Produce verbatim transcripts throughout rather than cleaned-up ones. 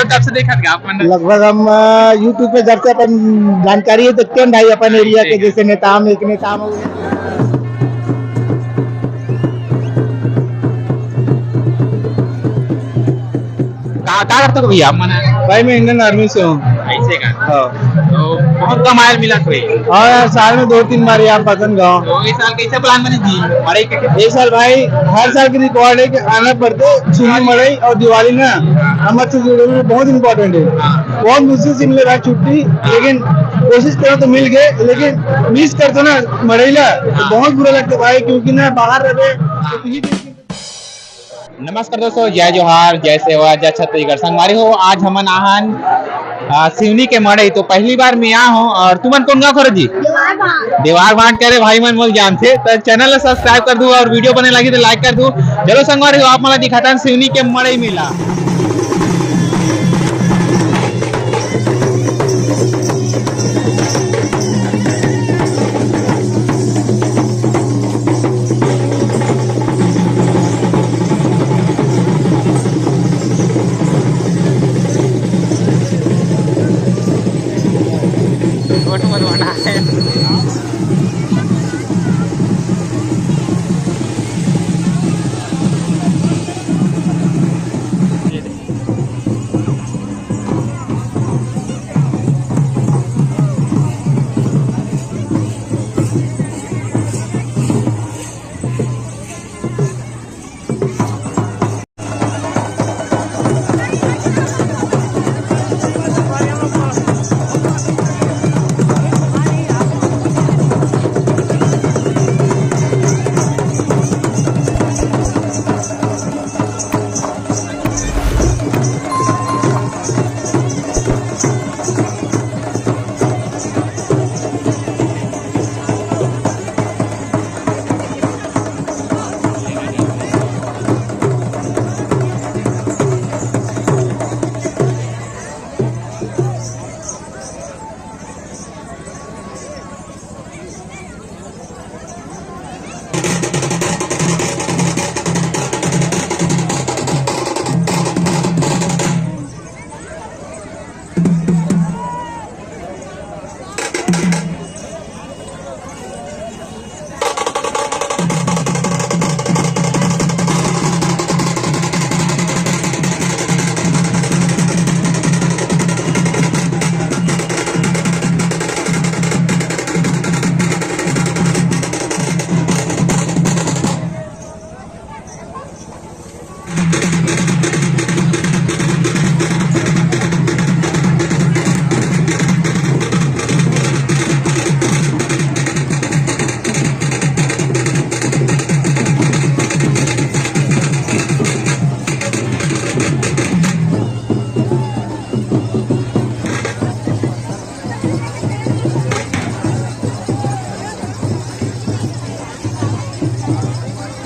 कब से देखत गा आप मन? लगभग हम, अ, YouTube पे जब से अपन जानकारी है देखते हैं भाई, अपन एरिया के, जैसे नेताम, एक नेताम हो गया। का, का करते हो भैया आप मन? भाई, मैं इंडियन आर्मी से हूँ। ऐसे का? हाँ। तो बहुत कम आयल मिला कोई? हाँ यार, साल में दो तीन बार यहाँ पतन गाँव। तो इस साल कैसे प्लान बने जी? मड़ई के? इस साल भाई, हर साल की रिकॉर्ड है कि आना पड़ते, सिवनी मड़ई और दिवाली ना, हमर से जुड़े हुए बहुत इंपॉर्टेंट है। हाँ। बहुत मुश्किल से मिले भाई छुट्टी, हाँ। लेकिन कोशिश करो तो मिल गए, लेकिन मिस कर दो ना मड़ई ला, तो हाँ। बहुत बुरा लगता है भाई, क्योंकि ना बाहर रहे हाँ। तो यही नमस्कार दोस्तों, जय जोहार, जय सेवा, जय छत्तीसगढ़। संगवारी हो, आज हमन आहन, आ, सिवनी के मड़ई। तो पहली बार मैं आ हूँ। और तुमन कौन गाँव करो जी? देवार भाट। देवार भाट करे भाई मन मोल जानथे। तो चैनल ला सब्सक्राइब कर दू और वीडियो बने लगी तो लाइक कर दू। चलो संगवारी हो, आप मन ला दिखाथन सिवनी के मड़ई मेला।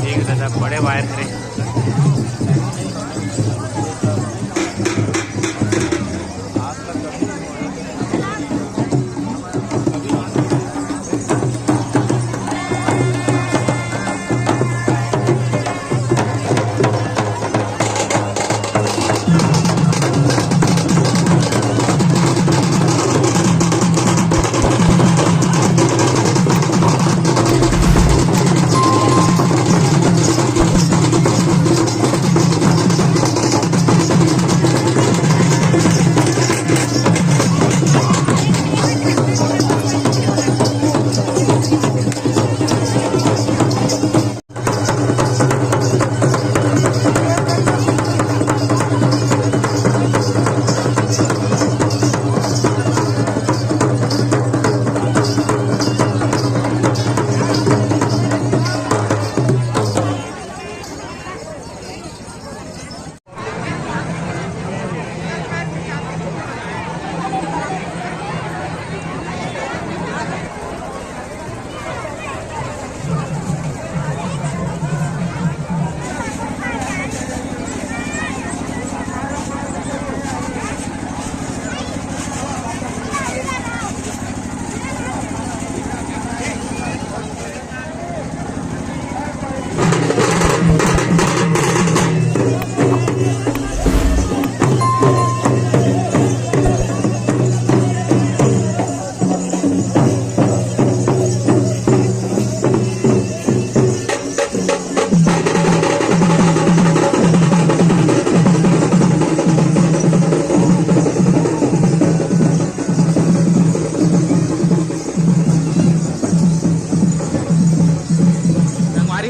एक दादा बड़े वायर करे।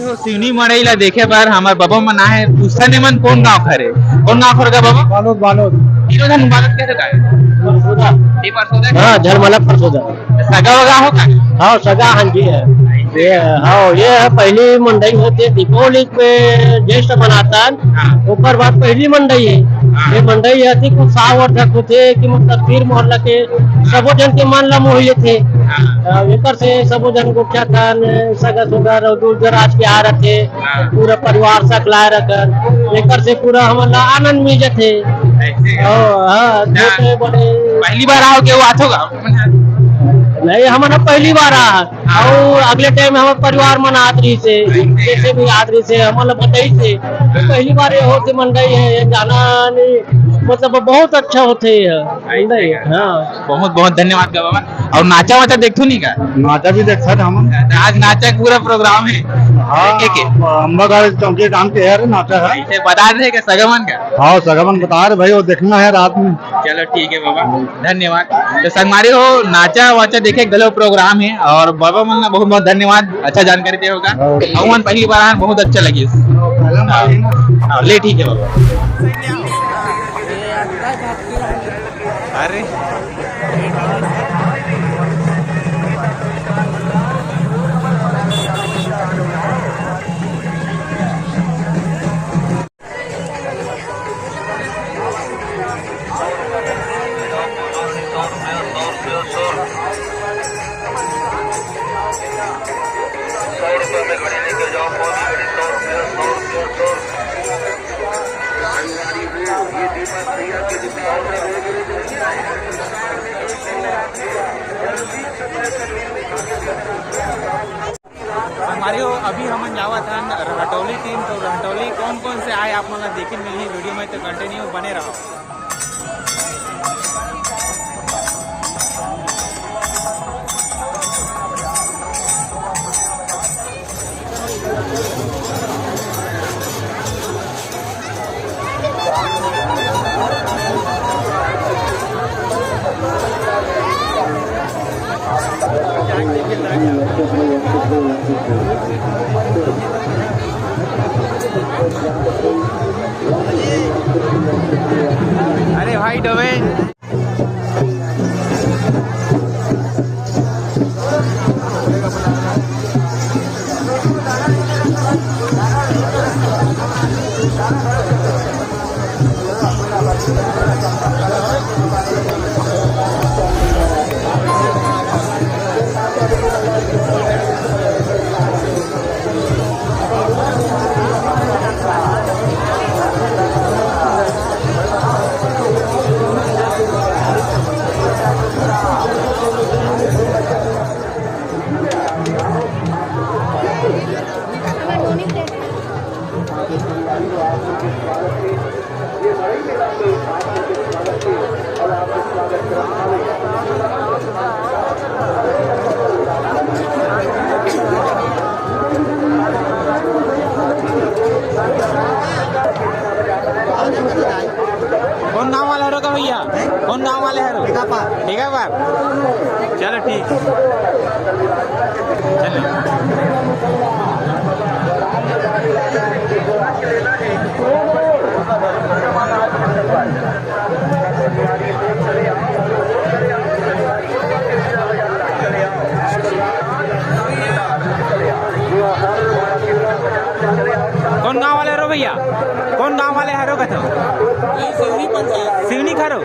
तो सिवनी मड़ई ला देखे बर हमर बबा मन आहे। पूछथन एमन कोन गांव के हरे, कोन गांव के हरे बबा? बालोद, बालोद। तीनों झन बालोद के हरे का? परसोदा। ये परसोदा के? हाँ, झलमला परसोदा। सगा वगा हो का? हाँ, सगा हाँ जी है। ये, हाँ, ये है पहली मंडई होथे दीपावली पे, ज्येष्ठ मनाथन। हाँ। ओकर बाद पहली मंडई है। हाँ। ये मंडई अतिक उत्साहवर्धक होथे कि मतलब तीर मोहल्ला के सबो झन के मन ला मोह लेथे। हाँ। अ, एकर से सबो झन गोठियाथन, सगा सुगा, दूर दराज के आ रथे, हाँ। पूरा परिवार सकलाए रखन, एकर से पूरा हमन ला आनंद मिल जथे। ऐसे का? हाँ, हाँ, हाँ। छोटे बड़े। पहली बार आओगे, वो आथो का? नहीं, हमन ह पहली बार आ। हाँ। अउ अगले टाइम हमर परिवार मन आत रहिस हे, ऐसे का? जैसे भी आत रहिस हे, हमन ला बताइस हे। तो पहली बार ये होत हे मंडई हे, ये जाना नहीं, मतलब बहुत अच्छा होथे ये। नहीं, हाँ। बहुत बहुत धन्यवाद गा बाबा। अउ नाचा वाचा देखथो नहीं का? नाचा भी देखथन हमन। तो आज नाचा के पूरा प्रोग्राम है। हाँ, के, के? अम्बागढ़ चौकी काम के है रे नाचा है। ऐसे बता दे के सगा मन का? हाँ, सगा मन बता रहे भाई, वो देखना है रात में। चलो ठीक है बाबा, धन्यवाद। तो संगवारी हो, नाचा वाचा देखे घलो प्रोग्राम है अउ बाबा मन ला बहुत बहुत धन्यवाद, अच्छा जानकारी दे होगा। हाँ। हमन पहली बार आन, बहुत अच्छा लगिस। पहला बार है ना? हाँ, ले ठीक है बाबा। अरे। संगवारी हो, अभी हमन जावत हन रहटौली टीम। तो रहटौली कौन कौन से आए, आप मन ला देखे मिलही वीडियो में, तो कंटिन्यू बने रहो। अरे भाई डोमेन। कौन गांव वाले हरो का भैया? कौन गांव वाले हरो? ठेका पार। ठेका पार। चलो ठीक। चलो। कौन गांव वाले हरो भैया? कौन गांव वाले हरो कथो? सिवनी पंचायत। सिवनी खरो?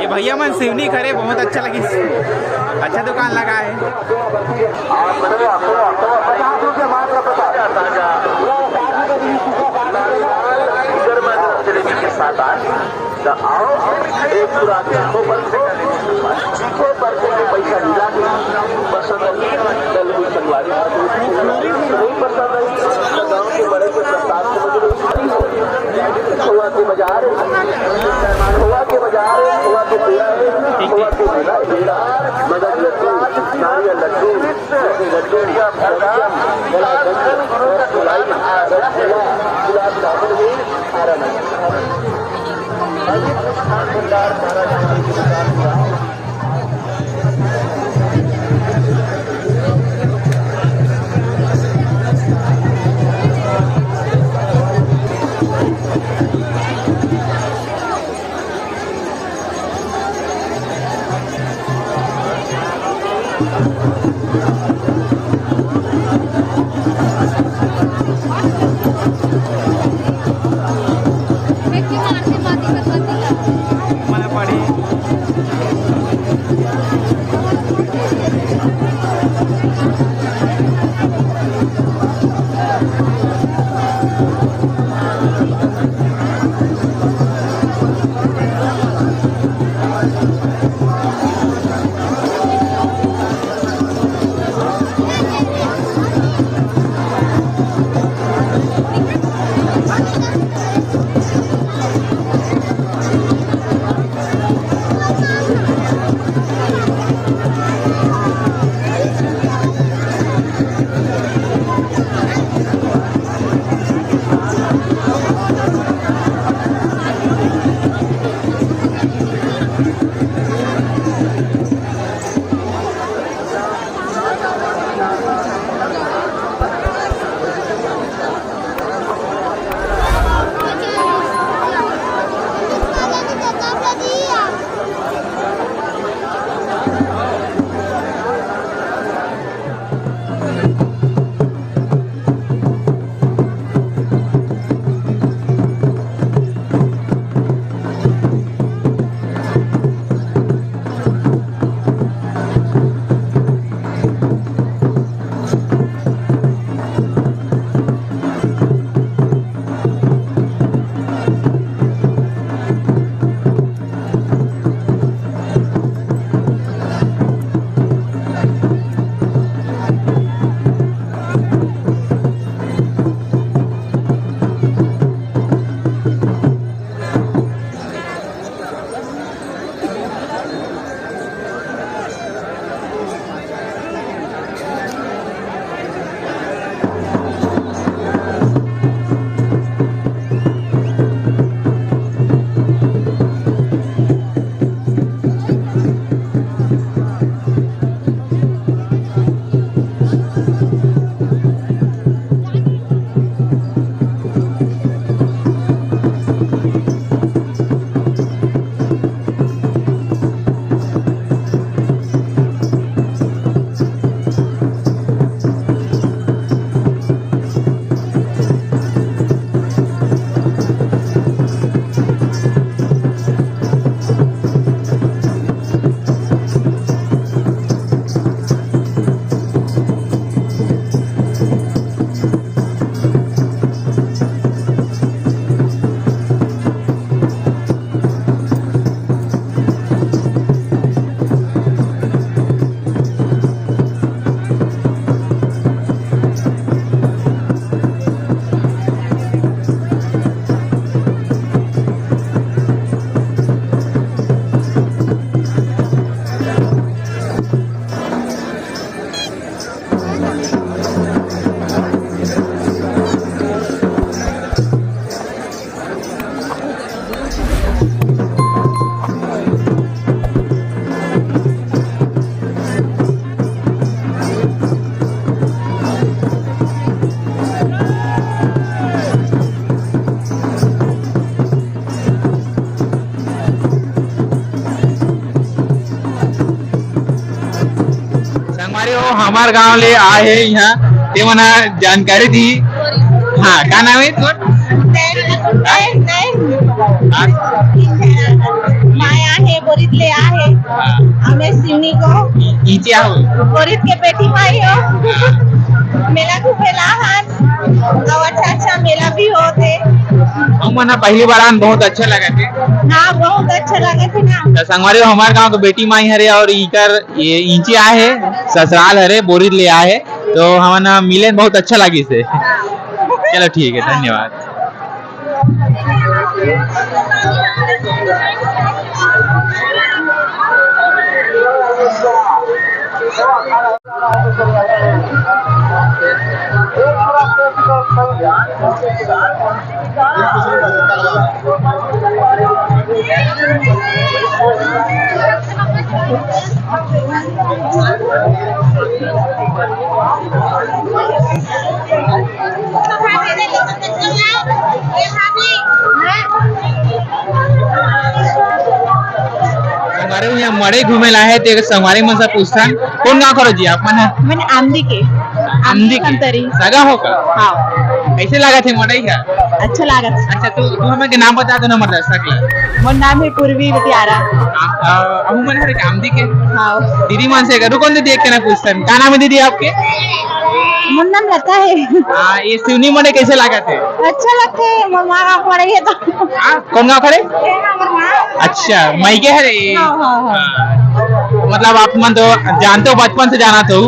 ये भैया मन सिवनी खरे, बहुत अच्छा लगिस। अच्छा दुकान लगा है। त आओ, एक पूरा देखो परसों, चीखो परसों के पैसा मिला के, पसंद नहीं, कल भी संगवारी, नहीं पसंद नहीं, तो गाँव के बड़े के प्रस्ताव समझ लो। खोआ के बाजार, खोआ के बाजार, खोआ के पेड़ा, खोआ के मेला, पेड़ा, मदद लड्डू, नारियल लड्डू, लड्डू, चमचम, कलाकंद, रसमलाई, रसगुल्ला, गुलाब जामुन भी आ रहा है। संगवारी हो, हमार गांव ले आए हे इहाँ, ते मन ह जानकारी दी। हाँ, का नाम हे तोर? हाँ? माया हे, बोरिद ले आहे। हाँ। हमें सिवनी को। ई, ई क्या हो? बोरिद के बेटी माई हो। हाँ। मेला घूमे ला हन। अउ अच्छा अच्छा मेला भी होथे। हमन ह पहली बार आन, बहुत अच्छा लगत हे। हाँ, बहुत अच्छा लगत हे ना। त संगवारी हो, हमार गांव के बेटी माई हरे अउ इकर ये इंची आए हे, ससुराल हरे, बोरिद ले आए हे, तो हमन ह मिले बहुत अच्छा लगिस हे। चलो ठीक है, धन्यवाद। संगवारी हो, इहाँ मड़ई घूमे ला हे, ते संगवारी मन से पूछथन, कौन गाँव करो जी आप मन ह? मन आमदी के। आमदी के? धमतरी। सगा हो का? हाँ। कैसे लागत हे मड़ई ह? अच्छा लागत। अच्छा, तू, तू हमन के नाम बता दो ना, हमर दर्शक ला। मोर नाम है पूर्वी बटियारा। आ, आ, अहू मन हरे आमदी के? हाँ। दीदी मन से करू, कौन दीदी एक के ना पूछतन, का नाम है दीदी आपके? मोर नाम लता है। हाँ, ये सिवनी मड़ई कैसे लागत हे? अच्छा लगथे, मोर माँ बाप मड़ई है तो। हाँ, कौन गाँव खड़े? अच्छा, मइके हरे। हाँ, हाँ, हाँ। हाँ। मतलब आप मन तो जानते हो, बचपन से जाना तो।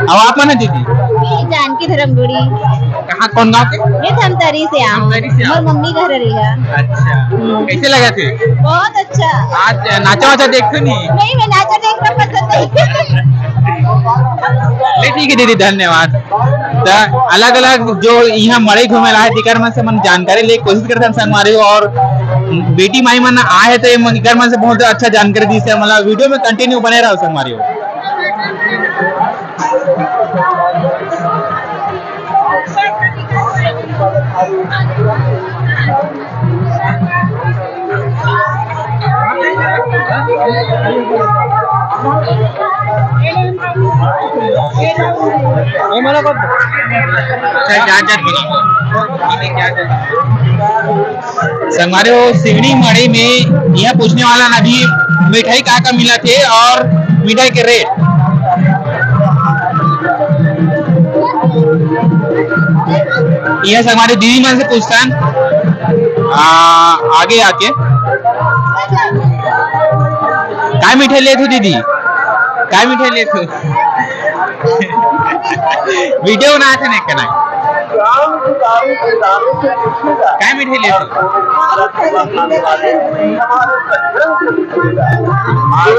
अब आप मन है दीदी? जानकी धर्मगुड़ी। कहाँ, कौन गाँव के? ये धमतरी से आऊँ। धमतरी से आऊँ। मोर मम्मी घर रही है। अच्छा। हम्म। कैसे लागत हे? बहुत अच्छा। आज नाचा वाचा देखते नहीं? नहीं, मैं नाचा देखना पसंद नहीं। ले ठीक है दीदी, धन्यवाद। त अलग-अलग जो इहाँ मड़ई घूमे ला आए, तेकर मन से मन जानकारी ले कोशिश करथन संगवारी हो, और बेटी माई मन आए हे त ये मन, एकर मन से बहुत अच्छा जानकारी दिस हे। मतलब video में continue बने रहो संगवारी हो। संगवारी हो, सिवनी मड़ई में यह पूछने वाला ना भी मिठाई का का मिलत हे और मिठाई के रेट। यह संगवारी दीदी मन से पूछथन, आ, आगे आके। काय मिठाई लेथो दीदी? काय मिठाई लेथो? Video बनात हे ना, एक कना। काय मिठाई लेथो?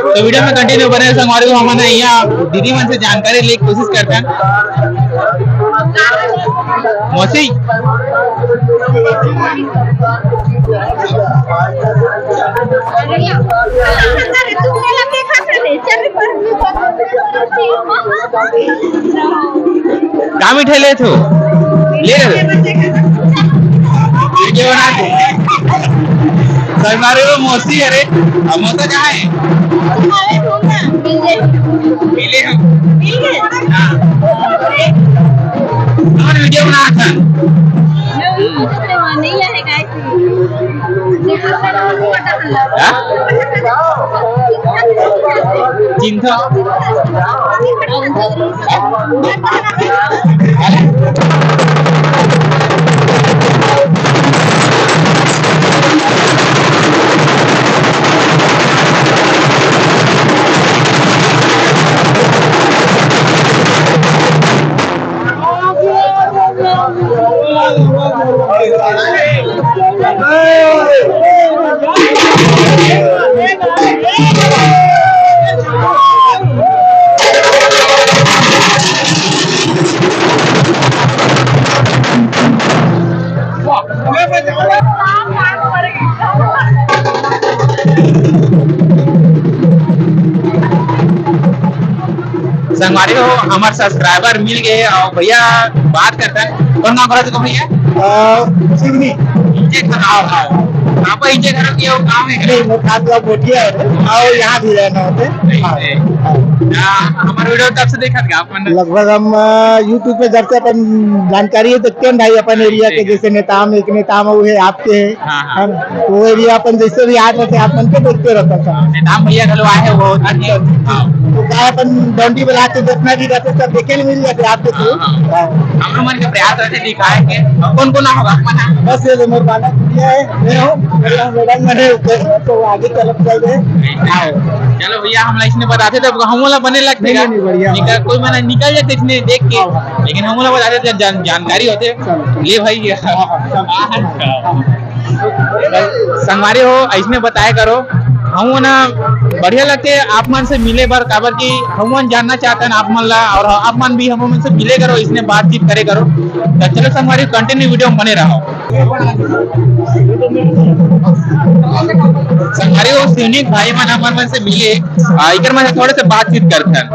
तो video में continue बने रहो संगवारी हो, हमन इहाँ दीदी मन से जानकारी ले के कोशिश करथन। मौसी, का मिठाई लेथो? ले ले। Video बना दे। संगवारी हो, मौसी हरे। अब मौसा कहाँ है? मिले हम। हाँ। हमन video बनात हन। हाँ? चिंता। संगवारी हो, हमर subscriber मिल गए और भैया बात करता है। कौन गाँव का रहते तुम भैया? अ, सिवनी। इंचे घर, हाँ, हाँ। आप इंचे घर के वो गाँव है? नहीं, वो खास गाँव मोटिया है। और यहाँ भी रहना होते हैं। हाँ। हाँ। हाँ, हमारे video कब से देखा था आप? लगभग हम, अ, YouTube पे जब से अपन जानकारी है देखते हैं भाई, अपन area के, जैसे नेता में एक नेता में वो है, आपके है, हाँ, हाँ। है ना? तो वो area अपन जैसे भी आते थे, आप मन के देखते रहता था। नेता भैया घलो आए हैं, वो अच्छा। हाँ। तो क्या अपन डंडी बना के जितना भी रहते सब देखे नहीं मिल जाते आपके तो। हाँ, हाँ। हाँ। हम लोग मन के प्रयास रहते दिखाए के, और कौन कौन होगा आप मन? बस ये जो मेरे बालक भैया है, मैं हूँ, मेरा मैडम मैंने तो आगे तरफ चल रहे हैं। हाँ। चलो भैया, हमला इसने बताते तो हमला बने लगते नहीं, हैं। नहीं, बढ़िया। निकल, कोई मना निकल जाते इसने देख के, हाँ, हाँ। लेकिन हमला बताते तो जान-, जानकारी होते। चलो। ले भाई, ये। हाँ, हाँ, चलो। हाँ, हाँ। संगवारी हो, इसने बताया करो, हम ना बढ़िया लगते आप मन से मिले बर, काबर कि हम मन जानना चाहते हैं आप मन ला, और आप मन भी हम मन से मिले करो, इसने बातचीत करे करो। तो चलो संगवारी, continue video में बने रहो। संगवारी हो, सिवनी भाई मन हमर मन से मिले, आ, इकर मन से थोड़े से बातचीत करते हैं।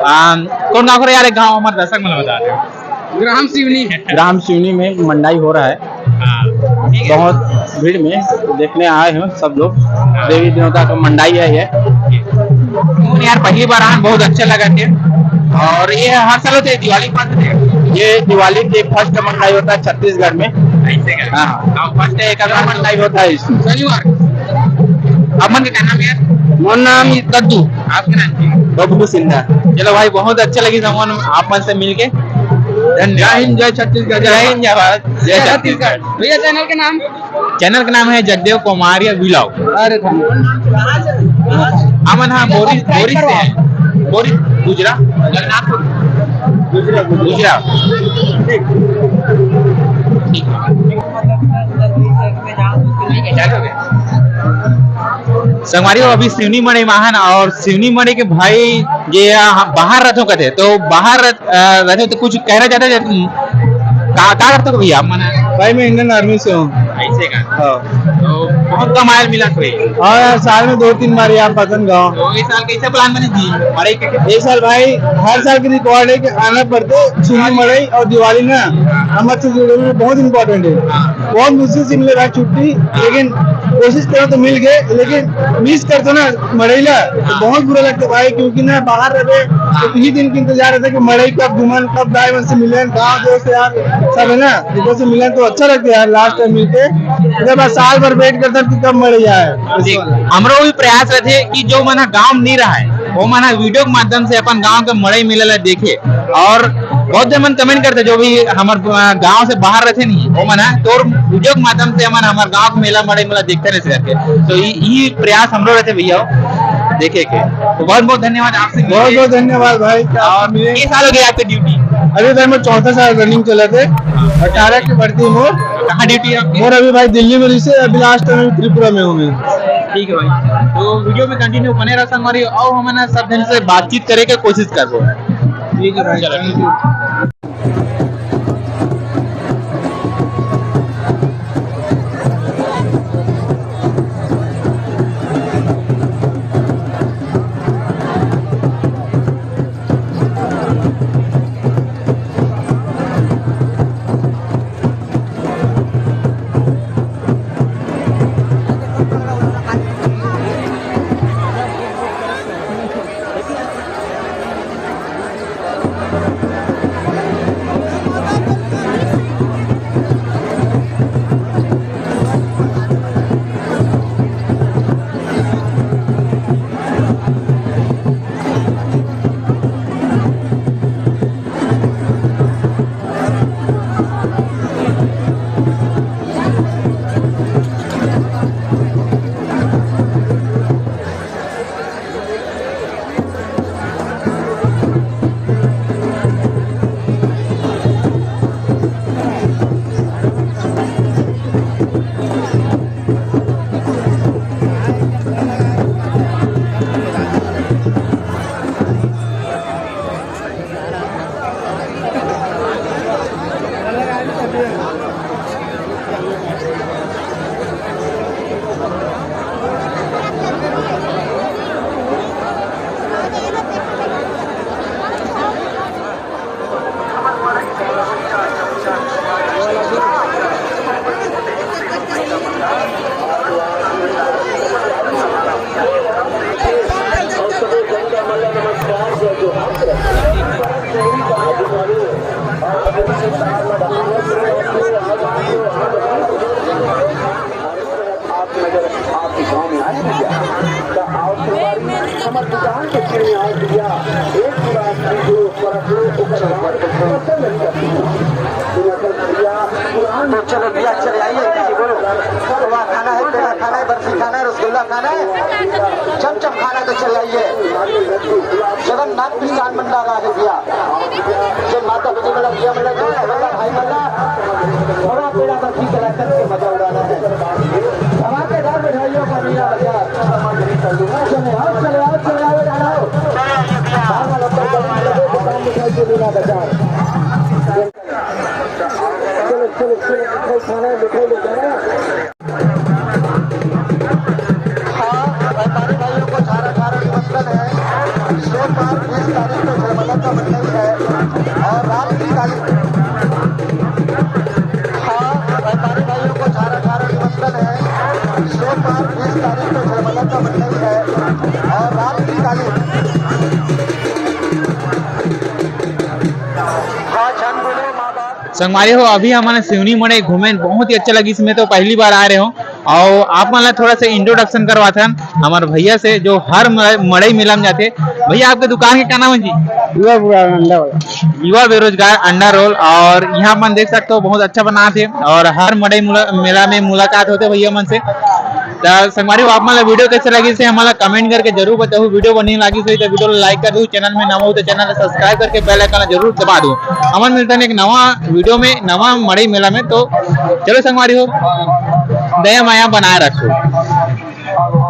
आ, कौन गाँव को यार, एक गाँव हमारे दर्शक मन बता दे। ग्राम सिवनी है। ग्राम सिवनी में मंडाई हो रहा है। हाँ, ठीक है। बहुत भीड़ में देखने आए हैं सब लोग। हाँ। देवी देवता का मंडाई है ये। कौन यार, पहली बार आन, बहुत अच्छा लगा के। और ये हर साल होते हैं, दिवाली के बाद होते हैं। ये दिवाली के फर्स्ट मंडाई होता है छत्तीसगढ़ में। ऐसे का? हाँ। और फर्स्ट है, एक मंडाई होता है इसमें। शनिवार। अपन का क्या नाम है? मोर नाम दद्दू। आपका नाम क्या है? बबलू सिन्हा। चलो भाई, बहुत अच्छा लगी समूह आप मन से मिलके। धन्यवाद। जय हिंद, जय छत्तीसगढ़, जय हिंद, जय भारत, जय छत्तीसगढ़। भैया, चैनल का नाम? चैनल का नाम है जगदेव कुमारिया व्लॉग। अरे धन्यवाद। हमन हा बोरी, बोरी से हैं। बोरी, गुजरा, जगन्नाथपुर। गुजरा, गुजरा। ठीक। ठीक। संगवारी हो, अभी सिवनी मड़ई मा हन और सिवनी मड़ई के भाई जे ह-, बाहर रहिथों कथे, तो बाहर रह-, अ, रहिथों तो कुछ कहना चाहते हैं? का, का करते हो भैया आप मन? भाई, मैं इंडियन आर्मी से हूँ। ऐसे का? हाँ। तो बहुत कम आयल मिला कोई? हाँ यार, साल में दो तीन बार यहाँ पतन गाँव। तो इस साल कैसे प्लान बने जी मड़ई के? इस साल भाई, हर साल की रिकॉर्ड है कि आना पड़ते सिवनी मड़ई और दिवाली ना, हाँ। हमारे छत्तीसगढ़ में बहुत इंपॉर्टेंट है। हाँ। बहुत मुश्किल से मिले भाई छुट्टी, लेकिन कोशिश करो तो मिल गए, लेकिन मिस कर दो ना मड़ई ला, तो बहुत बुरा लगता है भाई, क्योंकि ना बाहर रहे तो इही दिन के इंतजार रहता है कि मड़ई कब घूमन, कब दाई मन से मिलन, गाँव दोस्त यार सब है ना, इधर से मिलन तो अच्छा लगता है यार, लास्ट टाइम मिलके। इधर बस साल भर वेट करता कि कब मड़ई आए। ठीक, हमरो भी प्रयास रहते कि जो मन ह गाँव में नहीं रहा है, वो मन ह वीडियो के माध्यम से अपन गाँव के मड़ई मेला ला देखे। और बहुत जन मन कमेंट करते, जो भी हमर, अ, गाँव से बाहर रहते नहीं, वो मन ह तोर वीडियो के माध्यम से हमन हमर गाँव के मेला मड़ई मेला देखते रहे करके। तो ई, ई प्रयास हमरो रहते भैया, देखे के। तो बहुत बहुत धन्यवाद आपसे मिलके। बहुत बहुत धन्यवाद भाई। और ये साल हो गया आपके ड्यूटी? अभी भाई मैं चौथा साल रनिंग चला थे, अठारह की भर्ती मोर। कहाँ ड्यूटी है आपकी? मोर अभी भाई दिल्ली में, जैसे अभी लास्ट टाइम त्रिपुरा में हूँ मैं। ठीक है भाई, तो वीडियो में कंटिन्यू बने रहो संगवारी, और हमन सब जन से बातचीत करे के कोशिश करबो। ठीक है भाई, चलो। Thank you। आप नजर आपके गांव में आए भैया, तो आओ तुम्हारी हमर दुकान के चिड़िया आए भैया, एक गिलास पी लो, परख लो, ओकर बाद पसंद नहीं करती। तो चलो भैया, चले आइए, किसी को हलवा खाना है, पेड़ा खाना है, बर्फी खाना है, रसगुल्ला खाना है, चमचम खाना है तो चले आइए। जगन्नाथ मिष्ठान भंडार आ गए भैया। जय माता दी, मतलब भैया, मतलब दोस्त, मतलब भाई, मतलब थोड़ा पेड़ा बर्फी चला करके मजा उड़ाना है। धमाकेदार मिठाइयों का मीना बाजार। चले आओ, चले आओ, चले आओ, चले आओ। बाबा लोग को बड़ी लगे दुकान मिठाई के मीना बाजार। चलो, चलो, चलो, मिठाई खाना है, मिठाई ले जाना है। हाँ, व्यापारी भाइयों को झारा झारा निमंत्रण है। सोमवार बीस तारीख को जयमाला का मंडप है और रात की काली, हाँ, व्यापारी भाइयों को झारा झारा निमंत्रण है। सोमवार बीस तारीख को जयमाला का मंडप है और रात की काली, हाँ, झन बोले। संगवारी हो, अभी हमन सिवनी मड़ई घूमे, बहुत ही अच्छा लगिस। मैं तो पहली बार आ रहे हो, और आप मन ला थोड़ा सा इंट्रोडक्शन करवाथन हमर भैया से, जो हर मड़ई मेला में जाथे। भैया, आपके दुकान के का नाम है जी? युवा बेरोजगार अंडा रोल। और यहाँ अपन देख सकते हो, बहुत अच्छा बनाथे, और हर मड़ई मेला में मुलाकात होथे भैया मन से। त संगवारी हो, आप मन ला वीडियो कैसे लगिस हे, हमन ला कमेंट करके जरूर बताहू। वीडियो बने लगिस होही त वीडियो ला लाइक कर दू, चैनल में नवा हो त चैनल ला सब्सक्राइब करके बेल आइकन ला जरूर दबा दू। हमन मिलथन एक नवा वीडियो में, नवा मड़ई मेला में। तो चलो संगवारी हो, दया मया बनाए रखो।